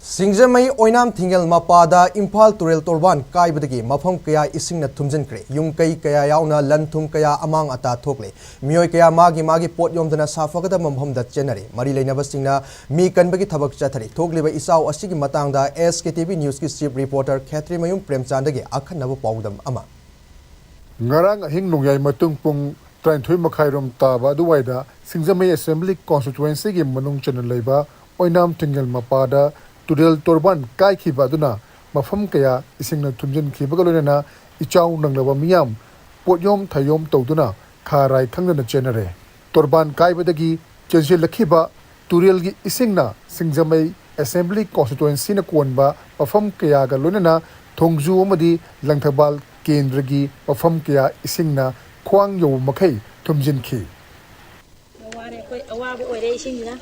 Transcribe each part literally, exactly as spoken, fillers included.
ꯁꯤꯡꯖꯃꯩ ꯑꯣꯏꯅꯥꯝ ꯊꯤꯡꯒꯦꯜ ꯃꯄꯥꯗ ꯏꯝꯐꯥꯜ ꯇꯨꯔꯦꯜ ꯇꯣꯔꯕꯥꯟ ꯀꯥꯏꯕꯗꯒꯤ ꯃꯐꯝ ꯀꯌꯥ ꯏꯁꯤꯡꯅ ꯊꯨꯝꯖꯤꯟꯈ꯭ꯔꯦ꯫ ꯌꯨꯝ ꯀꯩ ꯀꯌꯥ ꯌꯥꯎꯅ ꯂꯟ ꯊꯨꯝ ꯀꯌꯥ ꯑꯃꯥꯡ ꯑꯇꯥ ꯊꯣꯛꯂꯦ꯫ ꯃꯤꯑꯣꯏ ꯀꯌꯥ ꯃꯥꯒꯤ ꯃꯥꯒꯤ ꯄꯣꯠ ꯌꯣꯝꯗꯨꯅ ꯁꯥꯐꯒꯗꯕ ꯃꯐꯝꯗ ꯆꯦꯟꯅꯔꯦ꯫ ꯃꯔꯤ ꯂꯩꯅꯕꯁꯤꯡꯅ ꯃꯤ ꯀꯟꯕꯒꯤ ꯊꯕꯛ ꯆꯠꯊꯔꯤ꯫ ꯊꯣꯛꯂꯤꯕ ꯏꯆꯥꯎ ꯑꯁꯤꯒꯤ ꯃꯇꯥꯡꯗ SKTV Newsꯀꯤ chief reporter ꯈꯦꯇ꯭ꯔꯤꯃꯌꯨꯝ ꯄ꯭ꯔꯦꯝꯆꯥꯟꯗꯒꯤ ꯑꯈꯟꯅꯕ ꯄꯥꯎꯗꯝ ꯑꯃ꯫ ꯉꯔꯥꯡ ꯑꯍꯤꯡ ꯅꯣꯡꯌꯥꯏ ꯃꯇꯨꯡ ꯄꯨꯡ ꯇꯔꯥꯅꯤꯊꯣꯏ ꯃꯈꯥꯏꯔꯣꯝ ꯇꯥꯕ ꯑꯗꯨꯋꯥꯏꯗ ꯁꯤꯡꯖꯃꯩ Assembly Constituencyꯒꯤ ꯃꯅꯨꯡ ꯆꯟꯅ ꯂꯩꯕ ꯑꯣꯏꯅꯥꯝ ꯊꯤꯡꯒꯦꯜ ꯃꯄꯥꯗ ꯇꯨꯔꯦꯜ ꯇꯣꯔꯕꯥꯟ ꯀꯥꯏꯈꯤꯕ ꯑꯗꯨꯅ ꯃꯐꯝ ꯀꯌꯥ ꯏꯁꯤꯡꯅ ꯊꯨꯝꯖꯤꯟꯈꯤꯕꯒ ꯂꯣꯏꯅꯅ ꯏꯆꯥꯎ ꯅꯪꯂꯕ ꯃꯤꯌꯥꯝ ꯄꯣꯠꯌꯣꯝ ꯊꯩꯌꯣꯝ ꯇꯧꯗꯨꯅ ꯈꯥ ꯔꯥꯏ ꯈꯪꯗꯅ ꯆꯦꯟꯅꯔꯦ꯫ ꯇꯣꯔꯕꯥꯟ ꯀꯥꯏꯕꯗꯒꯤ ꯆꯦꯟꯁꯤꯜꯂꯛꯈꯤꯕ ꯇꯨꯔꯦꯜꯒꯤ ꯏꯁꯤꯡꯅ ꯁꯤꯡꯖꯃꯩ Assembly Constituencyꯅ ꯀꯣꯟꯕ ꯃꯐꯝ ꯀꯌꯥꯒ ꯂꯣꯏꯅꯅ ꯊꯣꯡꯖꯨ ꯑꯃꯗꯤ ꯂꯪꯊꯕꯥꯜ ꯀꯦꯟꯗ꯭ꯔꯒꯤ ꯃꯐꯝ ꯀꯌꯥ ꯏꯁꯤꯡꯅ ꯈ꯭ꯋꯥꯡ ꯌꯧꯕ ꯃꯈꯩ ꯊꯨꯝꯖꯤꯟꯈꯤ꯫ ꯋꯥꯔꯦ, ꯑꯩꯈꯣꯏ ꯑꯋꯥꯕ ꯑꯣꯏꯔꯦ ꯏꯁꯤꯡꯁꯤꯅ꯫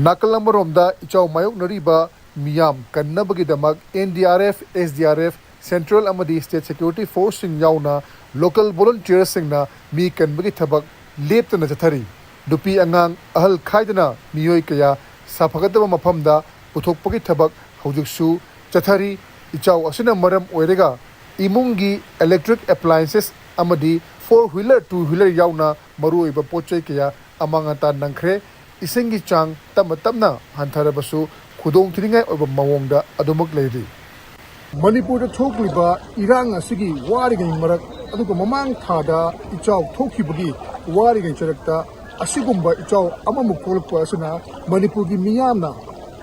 ꯅꯥꯀꯜ ꯑꯃꯔꯣꯝꯗ ꯏꯆꯥꯎ ꯃꯥꯌꯣꯛꯅꯔꯤꯕ ꯃꯤꯌꯥꯝ ꯀꯟꯅꯕꯒꯤꯗꯃꯛ NDRF, SDRF, Central ꯑꯃꯗꯤ State Security Forceꯁꯤꯡ ꯌꯥꯎꯅ local volunteerꯁꯤꯡꯅ ꯃꯤ ꯀꯟꯕꯒꯤ ꯊꯕꯛ ꯂꯦꯞꯇꯅ ꯆꯠꯊꯔꯤ꯫ ꯅꯨꯄꯤ ꯑꯉꯥꯡ ꯑꯍꯜ ꯈꯥꯏꯗꯅ ꯃꯤꯑꯣꯏ ꯀꯌꯥ ꯁꯥꯐꯒꯗꯕ ꯃꯐꯝꯗ ꯄꯨꯊꯣꯛꯄꯒꯤ ꯊꯕꯛ ꯍꯧꯖꯤꯛꯁꯨ ꯆꯠꯊꯔꯤ꯫ ꯏꯆꯥꯎ ꯑꯁꯤꯅ ꯃꯔꯝ ꯑꯣꯏꯔꯒ ꯏꯃꯨꯡꯒꯤ electric appliances ꯑꯃꯗꯤ four wheeler, two wheeler ꯌꯥꯎꯅ ꯃꯔꯨꯑꯣꯏꯕ ꯄꯣꯠ ꯆꯩ ꯀꯌꯥ ꯑꯃꯥꯡ ꯑꯇꯥ ꯅꯪꯈ꯭ꯔꯦ꯫ ꯏꯁꯤꯡꯒꯤ ꯆꯥꯡ ꯇꯞꯅ ꯇꯞꯅ ꯍꯟꯊꯔꯕꯁꯨ ꯈꯨꯗꯣꯡꯊꯤꯅꯤꯡꯉꯥꯏ ꯑꯣꯏꯕ ꯃꯑꯣꯡꯗ ꯑꯗꯨꯃꯛ ꯂꯩꯔꯤ꯫ ꯃꯅꯤꯄꯨꯔꯗ ꯊꯣꯛꯂꯤꯕ ꯏꯔꯥꯡ ꯑꯁꯤꯒꯤ ꯋꯥꯔꯤꯉꯩ ꯃꯔꯛ, ꯑꯗꯨꯒ ꯃꯃꯥꯡ ꯊꯥꯗ ꯏꯆꯥꯎ ꯊꯣꯛꯈꯤꯕꯒꯤ ꯋꯥꯔꯤꯉꯩ ꯆꯔꯛꯇ ꯑꯁꯤꯒꯨꯝꯕ ꯏꯆꯥꯎ ꯑꯃꯃꯨꯛ ꯊꯣꯛꯂꯛꯄ ꯑꯁꯤꯅ ꯃꯅꯤꯄꯨꯔꯒꯤ ꯃꯤꯌꯥꯝꯅ,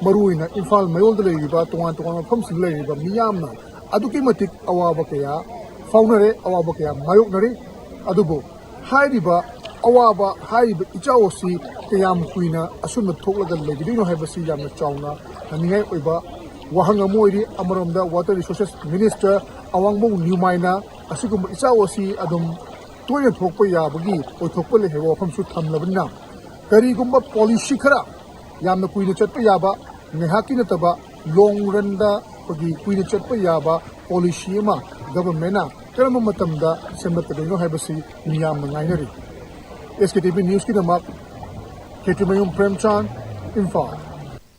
ꯃꯔꯨꯑꯣꯏꯅ ꯏꯝꯐꯥꯜ ꯃꯌꯣꯜꯗ ꯂꯩꯔꯤꯕ, ꯇꯣꯉꯥꯟ ꯇꯣꯉꯥꯟꯕ ꯃꯐꯝꯁꯤꯡꯗ ꯂꯩꯔꯤꯕ ꯃꯤꯌꯥꯝꯅ ꯑꯗꯨꯛꯀꯤ ꯃꯇꯤꯛ ꯑꯋꯥꯕ ꯀꯌꯥ ꯐꯥꯎꯅꯔꯦ, ꯑꯋꯥꯕ ꯀꯌꯥ ꯃꯥꯌꯣꯛꯅꯔꯦ꯫ ꯑꯗꯨꯕꯨ ꯍꯥꯏꯔꯤꯕ ꯑꯋꯥꯕ, ꯍꯥꯏꯔꯤꯕ ꯏꯆꯥꯎ ꯑꯁꯤ ꯀꯌꯥꯝ ꯀꯨꯏꯅ ꯑꯁꯨꯝꯅ ꯊꯣꯛꯂꯒ ꯂꯩꯒꯗꯣꯏꯅꯣ ꯍꯥꯏꯕꯁꯤ ꯌꯥꯝꯅ ꯆꯥꯎꯅ ꯍꯪꯅꯤꯡꯉꯥꯏ ꯑꯣꯏꯕ ꯋꯥꯍꯪ ꯑꯃ ꯑꯣꯏꯔꯤ꯫ ꯑꯃꯔꯣꯝꯗ Water Resources Minister ꯑꯋꯥꯡꯕꯧ ꯅ꯭ꯌꯨꯃꯥꯏꯅ ꯑꯁꯤꯒꯨꯝꯕ ꯏꯆꯥꯎ ꯑꯁꯤ ꯑꯗꯨꯝ ꯇꯣꯏꯅ ꯊꯣꯛꯄ ꯌꯥꯕꯒꯤ ꯑꯣꯏꯊꯣꯛꯄ ꯂꯩ ꯍꯥꯏꯕ ꯋꯥꯐꯝꯁꯨ ꯊꯝꯂꯕꯅꯤꯅ, ꯀꯔꯤꯒꯨꯝꯕ policy ꯈꯔ ꯌꯥꯝꯅ ꯀꯨꯏꯅ ꯆꯠꯄ ꯌꯥꯕ, ꯉꯥꯏꯍꯥꯛꯀꯤ ꯅꯠꯇꯕ, ꯂꯣꯡ ꯔꯟꯗ ꯑꯩꯈꯣꯏꯒꯤ ꯀꯨꯏꯅ ꯆꯠꯄ ꯌꯥꯕ ꯄꯣꯂꯤꯁꯤ ꯑꯃ ꯒꯚꯔꯟꯃꯦꯟꯅ ꯀꯔꯝꯕ ꯃꯇꯝꯗ ꯁꯦꯝꯒꯠꯀꯗꯣꯏꯅꯣ ꯍꯥꯏꯕꯁꯤ ꯃꯤꯌꯥꯝꯅ ꯉꯥꯏꯅꯔꯤ꯫ ꯑꯦꯁ ꯀꯦ ꯇꯤ ꯚꯤ ꯅ꯭ꯌꯨꯁꯀꯤꯗꯃꯛ ꯈꯦꯇ꯭ꯔꯤꯃꯌꯨꯝ ꯄ꯭ꯔꯦꯝꯆꯥꯟ, ꯏꯝꯐꯥꯜ꯫